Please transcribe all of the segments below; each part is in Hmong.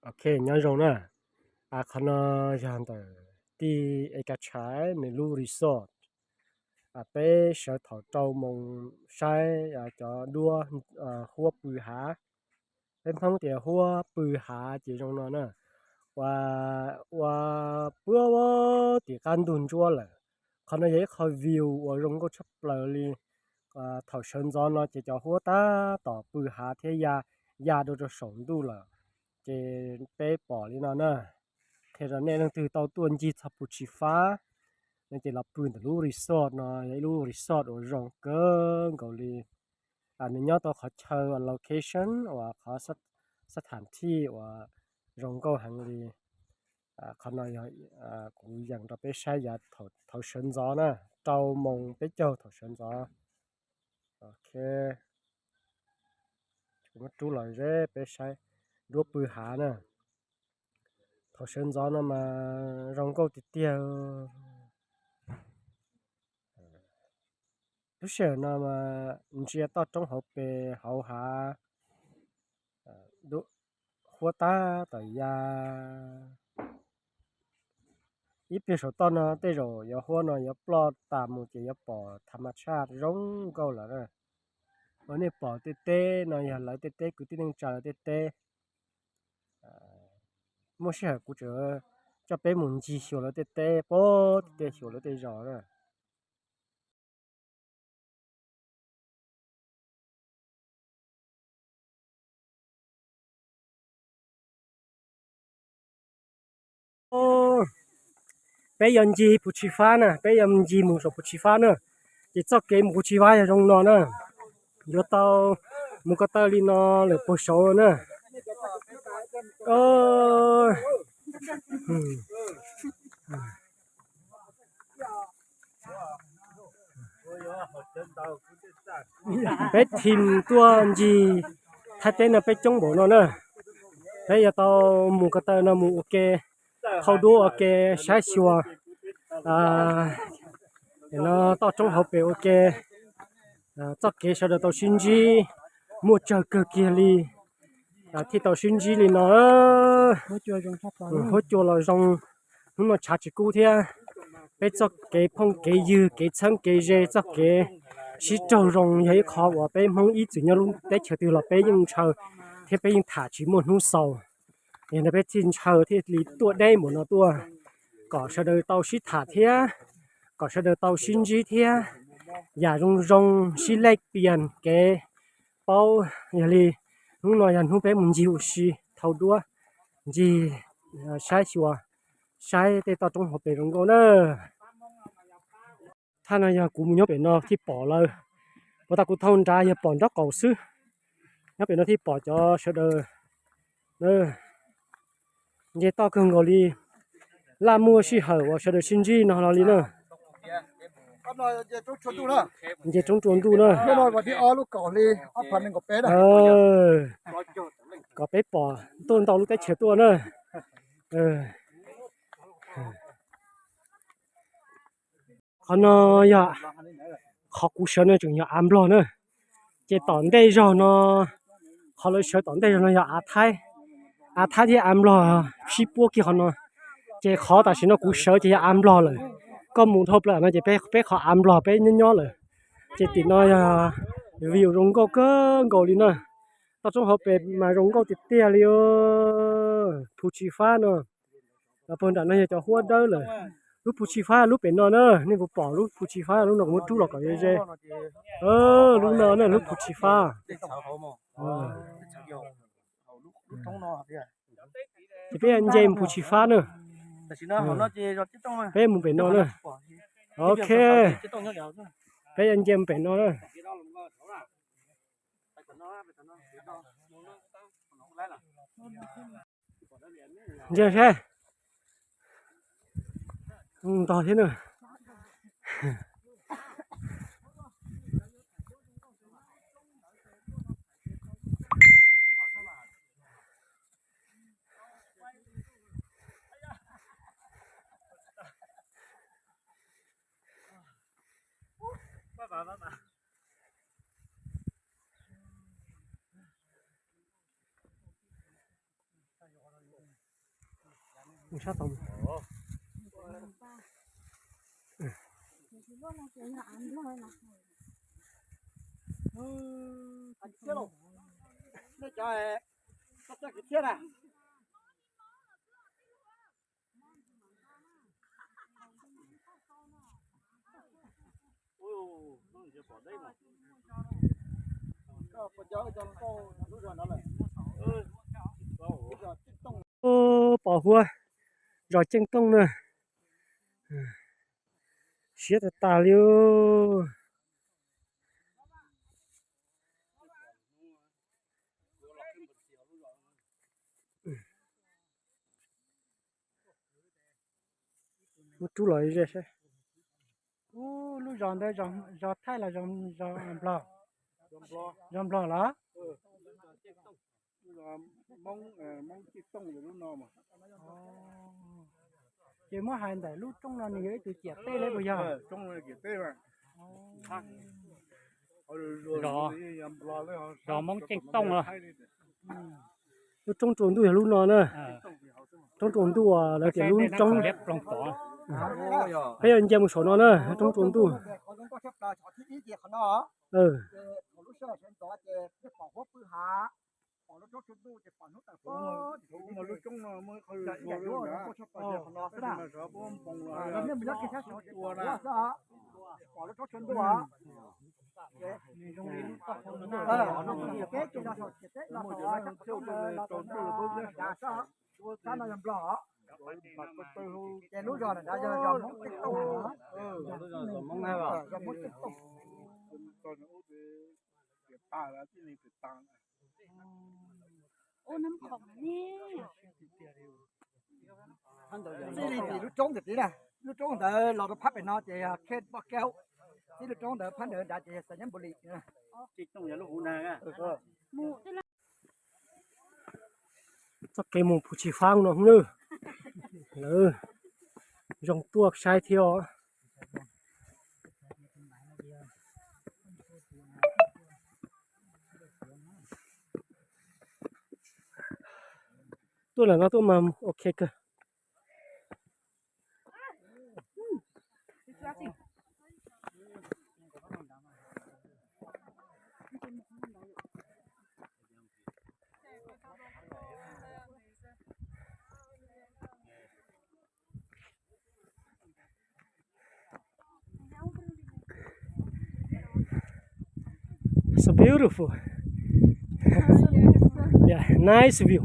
Ok, nyob zoo na. Qhov no yog ntawm tij Ekatshav nws lub resort. Peb sawv thaum rau moos saib cov duab huab pw hav. Peb Hmoob tias huab pw hav ces zoo no na. Ua, ua puag tim qab ntug ntsuab lawm. Qhov no yog ib qho view uas zoo nkauj tshaj plaws li. Thaum sawv ntxov no ces cov huab tab tom pw hav thiab ya, ya rau rau saum ntuj lawm. Ces peb pom li no na. Qhia rau nej leej twg tau tuaj ncig txog Phu Tshi Fab no ces los pw ntawm lub resort no, yog ib lub resort uas zoo kawg nkaus li. Nws nyob tau qhov chaw location uas qhov xab tham thij uas zoo nkauj heev li. Qhov no yog kuv yees rau peb saib yav thaum sawv ntxov na, rau moos peb caug thaum sawv ntxov. Ok, muab rub los ze peb saib duab pw hav na. Thaum sawv ntxov no mas zoo nkauj tiag tiag. Lub sij hawm no mas ntsia toj roob hauv pes hauv hav, huab tab tom ya. Ib pliag saum toj no tej zaum yuav huab no yuav ploj tas mus ces yuav pom tham ma tshaj zoo nkauj lawm na. Uas nej pom tej teb no yog lawv tej teb, kwv tij neej tsa lawv tej teb. Muaj sij hawm kuv tseem coj peb mus ncig xyuas lawv tej teb, pab tej xyuas lawv tej zos na. Peb yuav ncig Phu Tshi Fab na, peb yuav ncig mus saum Phu Tshi Fab na. Ces txoj kev mus Phu Tshi Fab yog zoo no na. Yuav tau mus ko taw li no lawm puag saud na. Peb team tuaj ncig Thaib teb no peb coob npaum no na. Peb yuav tau mus ko taw no mus ua ke, thauj duab ua ke, saib xyuas no toj roob hauv pes ua ke. Txoj kev sawv daws tau sib ntsib, muaj tsawg kawg kiag li thiaj tau sib ntsib li no. Huab cua los zoo, hnub no tshav tsis kub thiab. Peb txoj kev phooj kev ywg, kev txheeb kev ze, txoj kev sib raug zoo yog ib qho uas peb Hmoob ib txwm nyob lub teb chaws twg los peb yeej ntshaw thiab peb yeej tham tsis muaj hnub xaus. Yog no peb thiaj ntshaw thiaj li tuaj deb npaum no tuaj, kom sawv daws tau sib tham thiab kom sawv daws tau sib ntsib thiab yam zoo zoo, sib lej pias kev paub. Yog li hnub no yog hnub peb mus ncig ua si, thauj duab, ncig saib xyuas, saib tej toj roob hauv pes zoo nkauj na. Thaj no yog kuv mus nyob pem no thiaj pom lawm. Puas tas kuv thauj nrad yog pom nraub qaum xwb. Nyob pem no thiaj pom cov sawv daws nce toj kawg nkaus li. Laj muaj sij hawm uas sawv daws sib ntsib no los li na. Nce roob tsua ntuj na. Kom peb pom tuaj ntau lub teb chaws tuaj na. Qhov no yog, qhov kuv sawv no tseem yog av nplog na. Ces tom ntej zog no, qhov lawv sawv tom ntej zog no yog av thaib. Av thaib thiab av nplog sib puab kiag qhov no. Ces qhov tam sim no kuv sawv ces yog av nplog lawm. Koj mus dhau plaws no ces peb qhov av nplog peb nyob nyob lawm. Ces tim no yog view zoo nkauj kawg nkaus li na. Toj roob hauv pes mas zoo nkauj tiag tiag li. Phu Tshi Fab no, puag nram no yog cov huab dawb lawm. Lub Phu Tshi Fab lub pem no na, nej puas pom lub Phu Tshi Fab lub no kuv muab rub los kom ze ze. Lub no na, lub Phu Tshi Fab. Ces peb nce mus Phu Tshi Fab na. Peb mus pem no na. Ok, peb nce mus pem no na. Ntsia seb, ntog thiab na. Sab tod. Pom huab zos Ceej Tooj na. Siab tas tas li. Muab rub los ze saib. Ub, lub zos ntawd zos Thaib los zos Nplog? Zos Nplog los? Ces muab hais ntawm lub roob no nws yog ib tug ciam teb li puas yog? Zos Moob Ceej Tooj los? Lub roob rua ntuj yog lub no na. Roob rua ntuj uas lawv tias lub roob, peb yuav nce mus saum no na, roob rua ntuj. Ces lub zos ntawd yog zos Moob Ceej Tooj, zos Moob Ceej Tooj. Txij li tim lub roob ntawd, lub roob ntawd los rau phab pem no ces yog Khej Poj Kaub, txij lub roob ntawd phab ntawd nrad ces yog Xais Nyab Npus Lis. Txoj kev mus Phu Tshis Fab no na, lawv zoo tuaj saib thiab os. Tuaj ntawm no tuaj mas ok kawg. So beautiful. Yeah, nice view.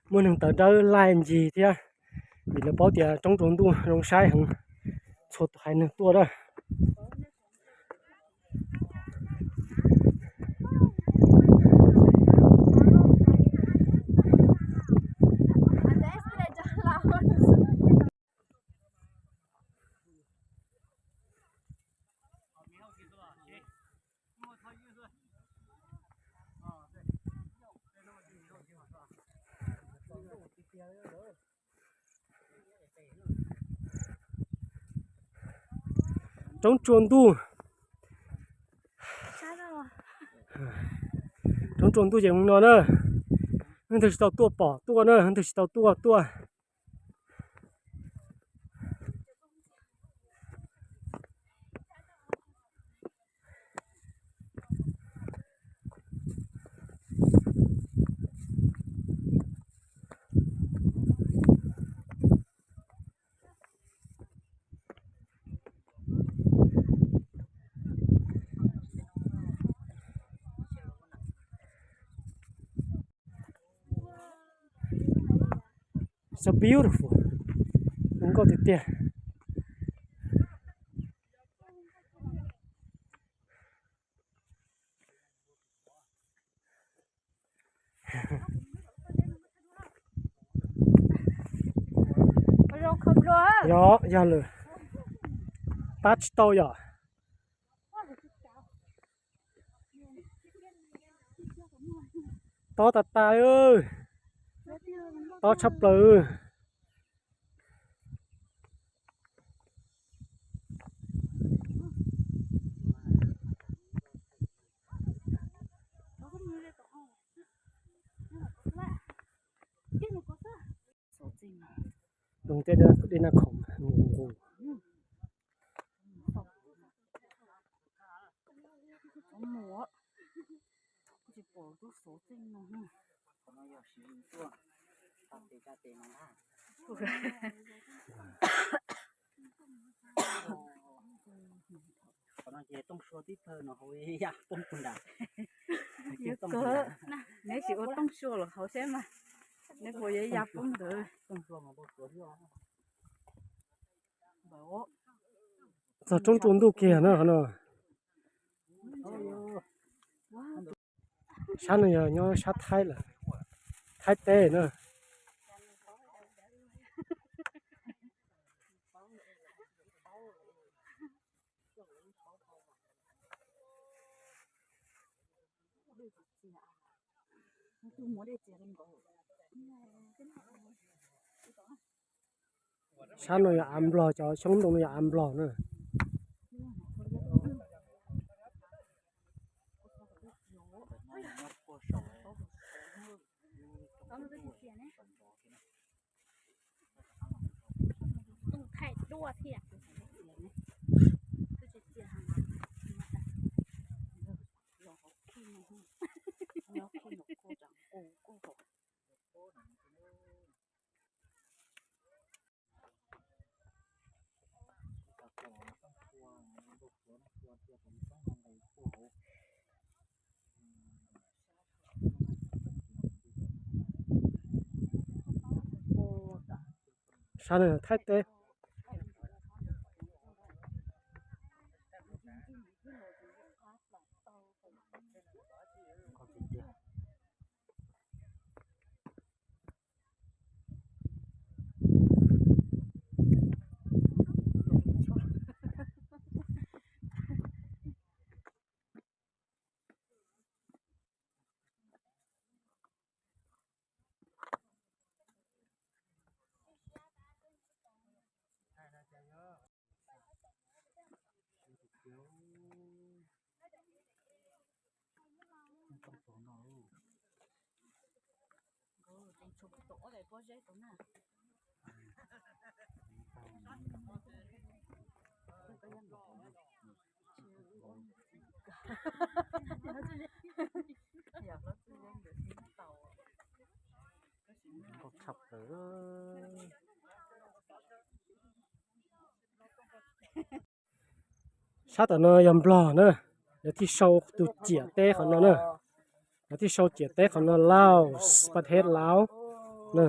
Muaj neeg tawv dawb laij ncig thiab, vim lawv paub tias roob rua ntuj zoo saib heev, txhua tus haiv neeg tuaj na. Roob tsua ntuj. Roob tsua ntuj ces no na. Leej twg tsis tau tuaj pom tuaj na, leej twg tsis tau tuaj tuaj. So beautiful. Zoo nkauj tiag tiag. Yog, yog lawm. Pab tsis tau yom. Tob tas tas, tob tshaj plaws. Tej dej naj khoom nqus. Neb tsis ua tooj sua los hauv seb mas, neb puas yuav ya poob ntawd. Txog roob tsaus ntuj kiag na qhov no. Sab no yog nyob sab Thaib lawm, Thaib teb na. Sab no yog av Nplog, cov xyoob ntoo no yog av Nplog na. Sab no Thaib teb. Sab tom no yog Nplog na, lawv thiaj sau tus ciam teb qhov no na, lawv thiaj sau ciam teb qhov no Laos, pas thej Laos na.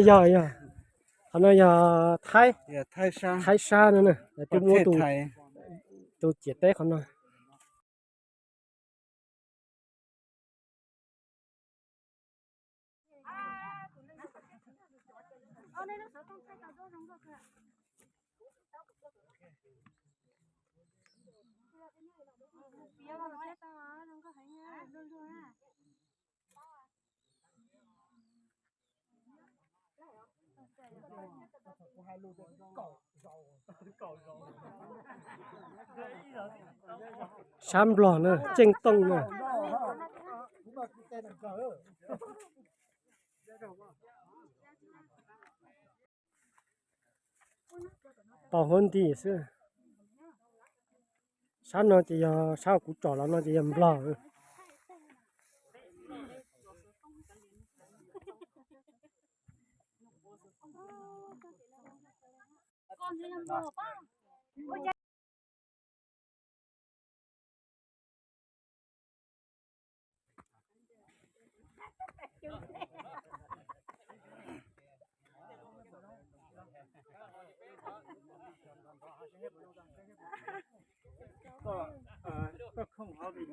Yog, yog, qhov no yog Thaib, Thaib sab no na, lawv twb muab tus ciam teb qhov no. Sab Nplog na, Ceej Tooj na. Pom huab nti xwb. Sab no ces yog sab uas kuv tsom los no ces yog Nplog. Koj khoom hauv li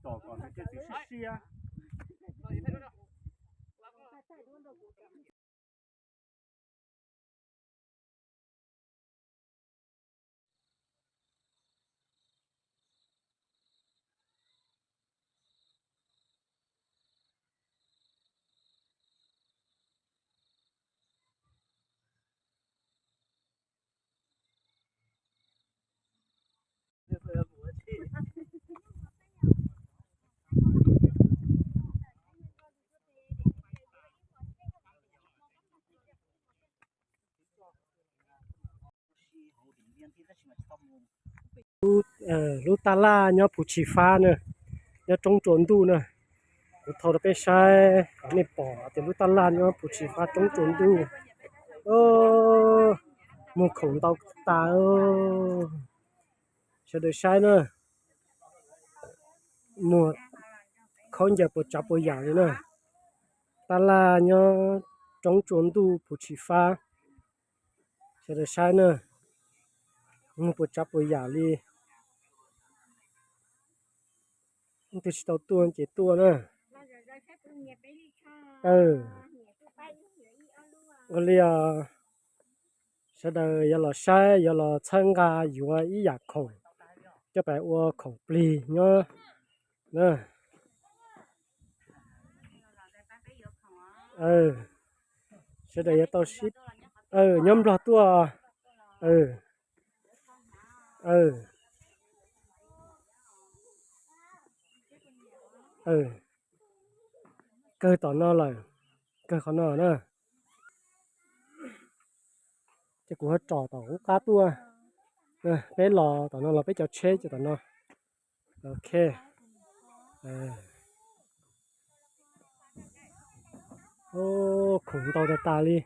tom kom nws cia siab siab. Lub taj laj nyob Phu Tshis Fab na, nyob roob tsua ntuj na. Kuv thau rau peb saib kom nej pom tias lub taj laj nyob Phu Tshis Fab roob tsua ntuj. Muag khoom ntau tas. Sawv daws saib na, muag khaub ncaws puas tsav puas yam li na. Taj laj nyob roob tsua ntuj Phu Tshis Fab. Sawv daws saib na, muag puas tsav puas yam li. Leej twg tsis tau tuaj ces tuaj na. Ua li os, sawv daws yuav los saib yuav los txhawb nqa yuav ib yam khoom coj pais ua khoom plig nyob na. Sawv daws yuav tau sib, nyob Nplog tuaj. Kawg tom no lawm, kawg qhov no na. Ces kuv ho tsom tom qub qab tuaj. Peb los tom no los peb cov tsheb cov tom no. Ok. Khoom ntau tas tas li.